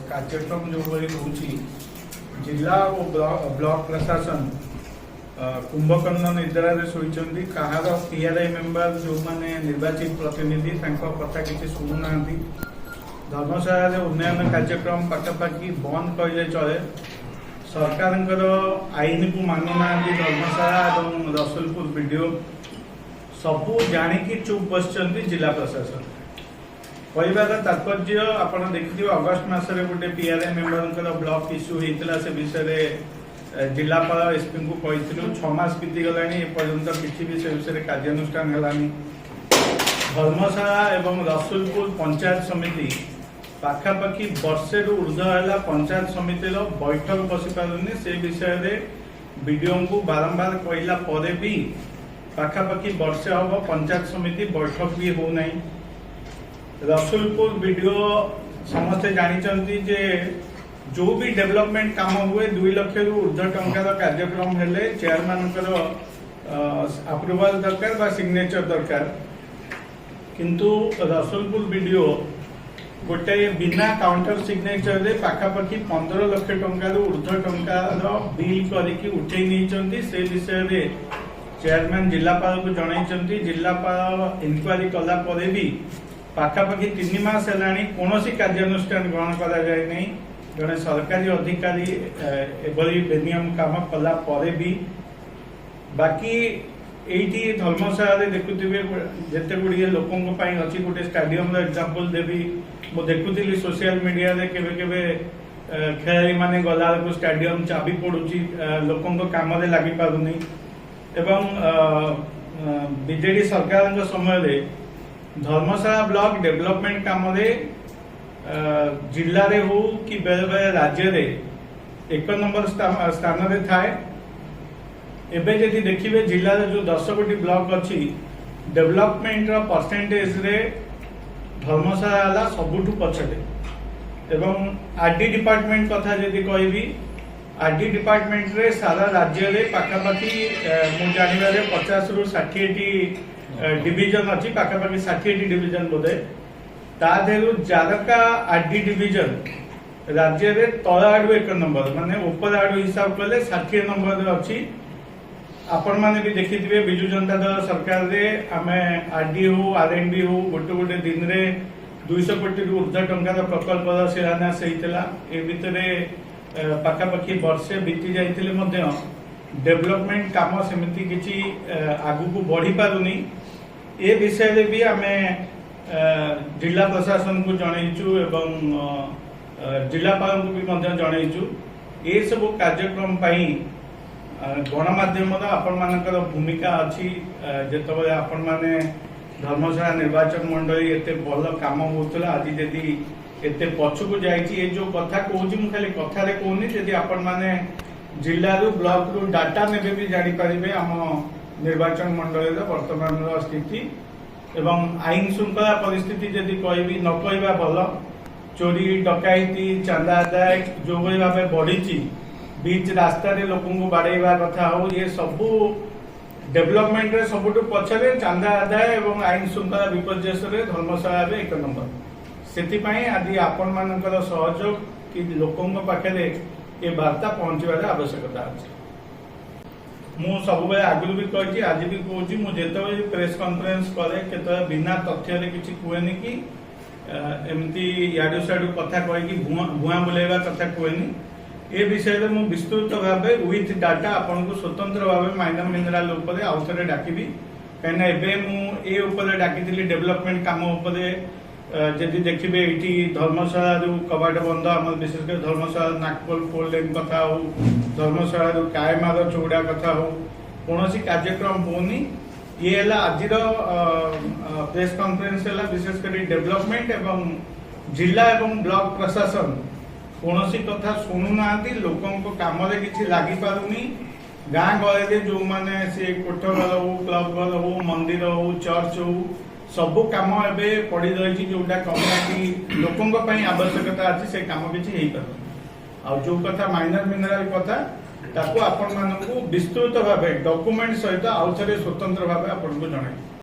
କାର୍ଯ୍ୟକ୍ରମ ଯେଉଁଭଳି ରହୁଛି, ଜିଲ୍ଲା ଓ ବ୍ଲକ ପ୍ରଶାସନ କୁମ୍ଭକର୍ଣ୍ଣ ନିଦ୍ରାରେ ଶୋଇଛନ୍ତି। କାହାର ପିଆର୍ଆଇ ମେମ୍ବର, ଯେଉଁମାନେ ନିର୍ବାଚିତ ପ୍ରତିନିଧି, ତାଙ୍କ କଥା କିଛି ଶୁଣୁନାହାନ୍ତି। ଧର୍ମଶାଳାରେ ଉନ୍ନୟନ କାର୍ଯ୍ୟକ୍ରମ ପାଖାପାଖି ବନ୍ଦ କହିଲେ ଚଳେ। ସରକାରଙ୍କର ଆଇନକୁ ମାନୁନାହାନ୍ତି ଧର୍ମଶାଳା ଏବଂ ରସୁଲପୁର ବିଡିଓ। ସବୁ ଜାଣିକି ଚୁପ୍ ବସିଛନ୍ତି ଜିଲ୍ଲା ପ୍ରଶାସନ। କହିବାର ତାତ୍ପର୍ଯ୍ୟ, ଆପଣ ଦେଖିଥିବେ, ଅଗଷ୍ଟ ମାସରେ ଗୋଟେ ପିଆର୍ଆଇ ମେମ୍ବରଙ୍କର ବ୍ଲକ ଇସ୍ୟୁ ହେଇଥିଲା। ସେ ବିଷୟରେ ଜିଲ୍ଲାପାଳ, ଏସ୍ପିଙ୍କୁ କହିଥିଲୁ। 6 ମାସ ବିତିଗଲାଣି, ଏପର୍ଯ୍ୟନ୍ତ କିଛି ବି ସେ ବିଷୟରେ କାର୍ଯ୍ୟାନୁଷ୍ଠାନ ହେଲାନି। ଧର୍ମଶାଳା ଏବଂ ରସୁଲପୁର ପଞ୍ଚାୟତ ସମିତି ପାଖାପାଖି ବର୍ଷେରୁ ଉର୍ଦ୍ଧ୍ୱ ହେଲା, ପଞ୍ଚାୟତ ସମିତିର ବୈଠକ ବସିପାରୁନି। ସେ ବିଷୟରେ ବିଡିଓଙ୍କୁ ବାରମ୍ବାର କହିଲା ପରେ ବି ପାଖାପାଖି ବର୍ଷେ ହବ ପଞ୍ଚାୟତ ସମିତି ବୈଠକ ବି ହଉନାହିଁ। ରସୁଲପୁର ବିଡିଓ, ସମସ୍ତେ ଜାଣିଛନ୍ତି ଯେ ଯୋଉ ବି ଡେଭଲପମେଣ୍ଟ କାମ ହୁଏ, 2 ଲକ୍ଷରୁ ଉର୍ଦ୍ଧ୍ୱ ଟଙ୍କାର କାର୍ଯ୍ୟକ୍ରମ ହେଲେ ଚେୟାରମ୍ୟାନଙ୍କର ଆପ୍ରୁଭାଲ ଦରକାର ବା ସିଗ୍ନେଚର ଦରକାର। କିନ୍ତୁ ରସୁଲପୁର ବିଡିଓ ଗୋଟେ ବିନା କାଉଣ୍ଟର ସିଗ୍ନେଚରରେ ପାଖାପାଖି 15 ଲକ୍ଷ ଟଙ୍କାରୁ ଉର୍ଦ୍ଧ୍ୱ ଟଙ୍କାର ବିଲ୍ କରିକି ଉଠେଇ ନେଇଛନ୍ତି। ସେ ବିଷୟରେ ଚେୟାରମ୍ୟାନ ଜିଲ୍ଲାପାଳକୁ ଜଣାଇଛନ୍ତି। ଜିଲ୍ଲାପାଳ ଇନକ୍ୱାରି କଲା ପରେ ବି ପାଖାପାଖି 3 ମାସ ହେଲାଣି, କୌଣସି କାର୍ଯ୍ୟାନୁଷ୍ଠାନ ଗ୍ରହଣ କରାଯାଇ ନାହିଁ। ଜଣେ ସରକାରୀ ଅଧିକାରୀ ଏଭଳି ବେନିୟମ କାମ କଲା ପରେ ବି। ବାକି ଏଇଠି ଧର୍ମଶାଳାରେ ଦେଖୁଥିବେ, ଯେତେ ଗୁଡ଼ିଏ ଲୋକଙ୍କ ପାଇଁ ଅଛି, ଗୋଟେ ଷ୍ଟାଡିୟମର ଏକ୍ଜାମ୍ପଲ ଦେବି। ମୁଁ ଦେଖୁଥିଲି ସୋସିଆଲ ମିଡିଆରେ, କେବେ କେବେ ଖେଳାଳିମାନେ ଗଲାବେଳକୁ ଷ୍ଟାଡିୟମ ଚାବି ପଡୁଛି, ଲୋକଙ୍କ କାମରେ ଲାଗିପାରୁନି। ଏବଂ ବିଜେଡି ସରକାରଙ୍କ ସମୟରେ ଧର୍ମଶାଳା ବ୍ଲକ ଡେଭଲପମେଣ୍ଟ କାମରେ ଜିଲ୍ଲାରେ ହଉ କି ବେଳେ ବେଳେ ରାଜ୍ୟରେ ଏକ ନମ୍ବର ସ୍ଥାନରେ ଥାଏ। ଏବେ ଯଦି ଦେଖିବେ, ଜିଲ୍ଲାରେ ଯୋଉ 10 ଗୋଟି ବ୍ଲକ ଅଛି, ଡେଭଲପମେଣ୍ଟର ପରସେଣ୍ଟେଜରେ ଧର୍ମଶାଳା ହେଲା ସବୁଠୁ ପଛରେ। ଏବଂ ଆରଡି ଡିପାର୍ଟମେଣ୍ଟ କଥା ଯଦି କହିବି, ଆରଡି ଡିପାର୍ଟମେଣ୍ଟରେ ସାରା ରାଜ୍ୟରେ ପାଖାପାଖି ମୁଁ ଜାଣିବାରେ 50ରୁ 60ଟି ଡିଭିଜନ ଅଛି, ପାଖାପାଖି 60ଟି ଡିଭିଜନ ବୋଧେ। ତା ଦେହରୁ ଜାରକା ଆରଡି ଡିଭିଜନ ରାଜ୍ୟରେ ତଳ ଆଡୁ ଏକ ନମ୍ବର, ମାନେ ଉପର ଆଡୁ ହିସାବ କଲେ 60 ନମ୍ବରରେ ଅଛି। ଆପଣମାନେ ବି ଦେଖିଥିବେ, ବିଜୁ ଜନତା ଦଳ ସରକାରରେ ଆମେ ଆରଡି ହଉ, ଆରଏନବି ହଉ, ଗୋଟେ ଗୋଟେ ଦିନରେ 200 କୋଟିରୁ ଉର୍ଦ୍ଧ୍ୱ ଟଙ୍କାର ପ୍ରକଳ୍ପର ଶିଳାନ୍ୟାସ ହେଇଥିଲା। ଏ ଭିତରେ ପାଖାପାଖି ବର୍ଷେ ବିତି ଯାଇଥିଲେ ମଧ୍ୟ ଡେଭଲପମେଣ୍ଟ କାମ ସେମିତି କିଛି ଆଗକୁ ବଢି ପାରୁନି। ଏ ବିଷୟରେ ବି ଆମେ ଜିଲ୍ଲା ପ୍ରଶାସନକୁ ଜଣେଇଛୁ ଏବଂ ଜିଲ୍ଲାପାଳଙ୍କୁ ବି ମଧ୍ୟ ଜଣେଇଛୁ। ଏସବୁ କାର୍ଯ୍ୟକ୍ରମ ପାଇଁ ଗଣମାଧ୍ୟମର ଆପଣମାନଙ୍କର ଭୂମିକା ଅଛି। ଯେତେବେଳେ ଆପଣମାନେ ଧର୍ମଶାଳା ନିର୍ବାଚନ ମଣ୍ଡଳୀ ଏତେ ଭଲ କାମ ହଉଥିଲା, ଆଜି ଯଦି ଏତେ ପଛକୁ ଯାଇଛି, ଏ ଯୋଉ କଥା କହୁଛି ମୁଁ ଖାଲି କଥାରେ କହୁନି। ଯଦି ଆପଣମାନେ ଜିଲ୍ଲାରୁ, ବ୍ଲକରୁ ଡାଟା ନେବେ ବି ଜାଣିପାରିବେ ଆମ ନିର୍ବାଚନ ମଣ୍ଡଳୀର ବର୍ତ୍ତମାନର ସ୍ଥିତି। ଏବଂ ଆଇନ ଶୃଙ୍ଖଳା ପରିସ୍ଥିତି ଯଦି କହିବି, ନ କହିବା ଭଲ। ଚୋରି, ଡକାଇତି, ଚାନ୍ଦା ଆଦାୟ ଯୋଉଭଳି ଭାବେ ବଢିଛି, ବିଚ୍ ରାସ୍ତାରେ ଲୋକଙ୍କୁ ବାଡେଇବା କଥା ହଉ, ଇଏ ସବୁ ଡେଭଲପମେଣ୍ଟରେ ସବୁଠୁ ପଛରେ। ଚାନ୍ଦା ଆଦାୟ ଏବଂ ଆଇନ ଶୃଙ୍ଖଳା ବିପର୍ଯ୍ୟସରେ ଧର୍ମଶାଳା ଏବେ ଏକ ନମ୍ବର। ସେଥିପାଇଁ ଆଜି ଆପଣମାନଙ୍କର ସହଯୋଗ କି ଲୋକଙ୍କ ପାଖରେ ଏ ବାର୍ତ୍ତା ପହଞ୍ଚିବାର ଆବଶ୍ୟକତା ଅଛି। ମୁଁ ସବୁବେଳେ ଆଗରୁ ବି କହିଛି, ଆଜି ବି କହୁଛି, ମୁଁ ଯେତେବେଳେ ବି ପ୍ରେସ୍ କନଫରେନ୍ସ କରେ, କେତେବେଳେ ବିନା ତଥ୍ୟରେ କିଛି କୁହେନି କି ଏମିତି ଇଆଡୁ ସିଆଡୁ କଥା କହିକି ଭୁଆଁ ଭୁଆଁ ବୁଲେଇବା କଥା କୁହେନି। ଏ ବିଷୟରେ ମୁଁ ବିସ୍ତୃତ ଭାବେ ୱିଥ୍ ଡାଟା ଆପଣଙ୍କୁ ସ୍ୱତନ୍ତ୍ର ଭାବେ ମାଇନର ମିନେରାଲ ଉପରେ ଆଉ ଥରେ ଡାକିବି। କାହିଁକିନା ଏବେ ମୁଁ ଏ ଉପରେ ଡାକିଥିଲି, ଡେଭଲପମେଣ୍ଟ କାମ ଉପରେ। ଯଦି ଦେଖିବେ, ଏଇଠି ଧର୍ମଶାଳାରୁ କବାଟ ବନ୍ଧ, ଆମର ବିଶେଷ କରି ଧର୍ମଶାଳା ନାଗପୋଲ ଫୋର୍ ଲେନ୍ କଥା ହଉ, ଧର୍ମଶାଳାରୁ କାଏମାର ଚଉଡ଼ା କଥା ହଉ, କୌଣସି କାର୍ଯ୍ୟକ୍ରମ ହଉନି। ଇଏ ହେଲା ଆଜିର ପ୍ରେସ୍ କନଫରେନ୍ସ ହେଲା ବିଶେଷ କରି ଡେଭଲପମେଣ୍ଟ ଏବଂ ଜିଲ୍ଲା ଏବଂ ବ୍ଲକ ପ୍ରଶାସନ କୌଣସି କଥା ଶୁଣୁନାହାନ୍ତି। ଲୋକଙ୍କ କାମରେ କିଛି ଲାଗିପାରୁନି। ଗାଁ ଗହଳିରେ ଯୋଉମାନେ ସେ କୋଠ ଘର ହଉ, କ୍ଲବ ଘର ହଉ, ମନ୍ଦିର ହଉ, ଚର୍ଚ୍ଚ ହଉ, ସବୁ କାମ ଏବେ ପଡି ରହିଛି। ଯୋଉଟା କମ୍ୟୁନିଟି ଲୋକଙ୍କ ପାଇଁ ଆବଶ୍ୟକତା ଅଛି, ସେ କାମ କିଛି ହେଇପାରୁନି। ଆଉ ଯୋଉ କଥା ମାଇନର ମିନେରାଲ କଥା, ତାକୁ ଆପଣମାନଙ୍କୁ ବିସ୍ତୃତ ଭାବେ ଡକୁମେଣ୍ଟ ସହିତ ଆଉ ଥରେ ସ୍ୱତନ୍ତ୍ର ଭାବେ ଆପଣଙ୍କୁ ଜଣାଇବି।